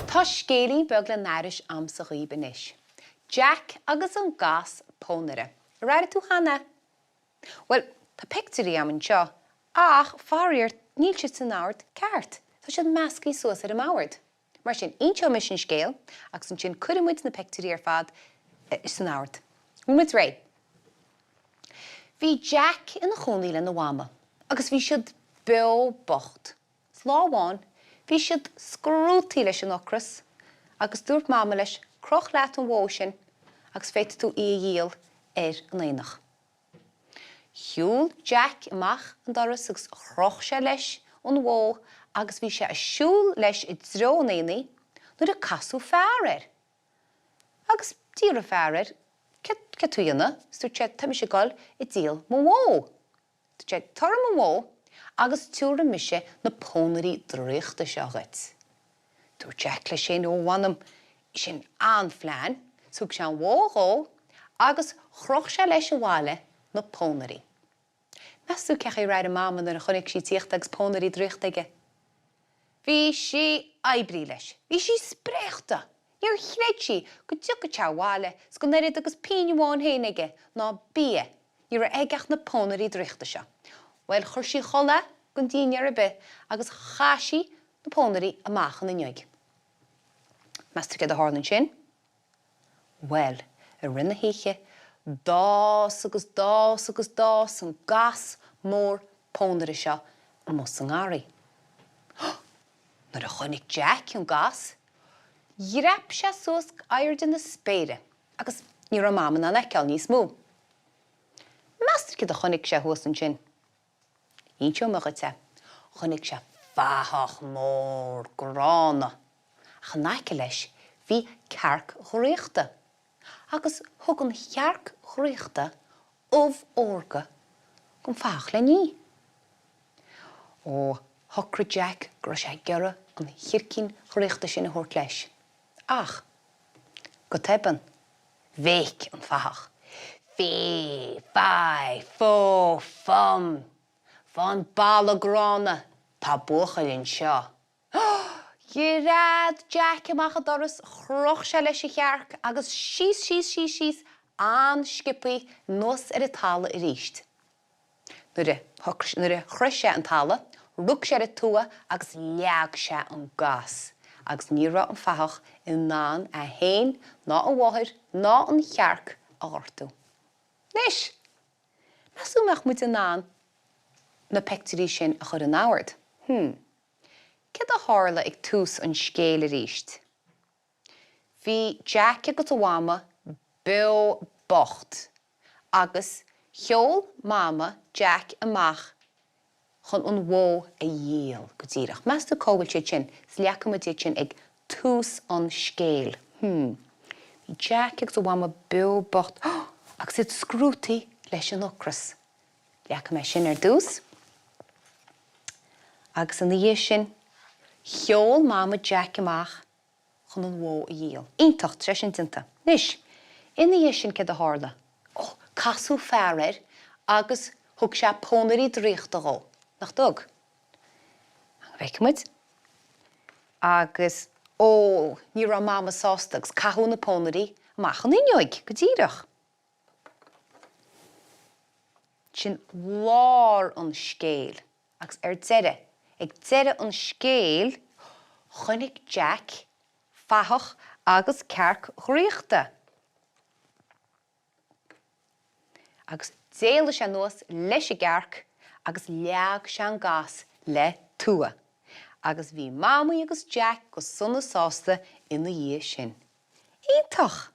Tá scéilín beag le n-aithris a'msa dhaoib anois. Jack agus an Gas Pónaire. Ar airigh tú cheana é? Bhuel, tá peictiúirí a'm anseo ach, faraor, níl siad san ord ceart. Tá siad meascaí suas ar an mbord. Mar sin, inseoidh mise an scéal agus ansin cuirfidh muid na peictiúirí ar fad san ord. Bhfuil muid réidh? Bhí Jack ina chónaí lena mhama agus bhí siad beo bocht. 'S lá amháin bhí siad scrútaí leis an ocras agus dúirt Mama leis, Croch leat an bhó sin agus féadfaidh tú í a dhíol ar an aonach. Shiúil Jack amach an doras agus chroch sé leis an bhó agus bhí sé a' siúl leis i dtreo an aonaigh nuair a casadh fear air. Agus d'iarr an fear air, Céard, céard tú a dhéanamh? 'S dúirt sé, Tá mise ag dul a díol mo bhó. Dúirt sé, Tabhair dom an bhó agus tiúrfaidh mise na pónairí draíochta seo dhuit. Dúirt Jack leis féin, Ó, mh'anam, sin an-phlean. 'S thug sé an bhó dhó agus chroch sé leis abhaile na pónairí. Meas tú cén chaoi ar airigh Mama nuair a chonaic sí ag tíocht agus pónairí draíochta aige? Bhí sí oibrithe leis. Bhí sí spréachta! Níor chreid sí go dtiocfadh sé abhaile 's gan oiread agus pingin amháin féin aige ná bia. Ní raibh aige ach na pónairí draíochta seo. Bhuel, chuir sí a chodladh é gan dínnéar ar bith agus chaith sí na pónairí amach an fhuinneoig. Meas tú céard a tharla ansin? Bhuel, i rith na hoíche, d'fhás agus d'fhás agus d'fhás an gas mór pónaire seo amuigh sa ngarraí. Nuair a chonaic Jack an gas, dhreap sé suas airde na spéire agus ní raibh Mam in ann é a fheiceáil níos mó. Meas tú céard a chonaic sé thuas ansin? Inseoidh mé dhuit é. Chonaic sé fathach mór gránna, ach in aice leis bhí cearc dhraíochta, agus thug an chearc dhraíochta ubh órga don fathach le n-ithe. Ó, shocraigh Jack go raibh sé ag iarraidh an chircín dhraíochta sin a thabhairt leis. Ach, go tobann, bhéic an fathach, Fí, fai, fó, fum! Fán balla gránna, tá buachaill anseo! Ghread Jack amach an doras, chroch sé leis an chearc agus síos, síos, síos, síos, an-sciobthaí anuas ar an talamh aríst. Nuair a, nuair a shroich sé an talamh, rug sé ar an tua agus leag sé an gas agus ní raibh an fathach in ann é féin ná a mháthair ná an chearc a ghortú. Anois! Meas tú an mbeadh muid in ann na peictiúirí sin a chur in ord? Hmm. Céard a tharla ag tús an scéil arís? Bhí Jack agus a Mhama beo bocht agus sheol Mama Jack amach chun an bhó a dhíol, go díreach. Meas tú cá bhfuil siad sin? 'S leagfaidh muid iad sin ag tús an scéil. Hmm. Bhí Jack agus a Mhama beo bocht agus iad scrútaí leis an ocras. Leagfaidh mé sin ar dtús. Agus ina dhiaidh sin, sheol Mama Jack amach chun an bhó a dhíol. Iontach, tá sé sin déanta. Anois, ina dhiaidh sin céard a tharla? Ó, casadh fear air agus thug sé pónairí draíochta dhó. Nach dtug? An bhfeicfidh muid. Agus, ó, ní raibh Mama sásta agus caitheadh na pónairí amach an fhuinneoig, go díreach. Sin lár an scéil. Agus ar deireadh, ag deireadh an scéil, chonaic Jack fathach agus cearc dhraíochta. Agus d'éalaigh sé anuas leis an gcearc agus leag sé an gas le tua. Agus bhí Mamaí agus Jack go sona sásta ina dhiaidh sin. Iontach!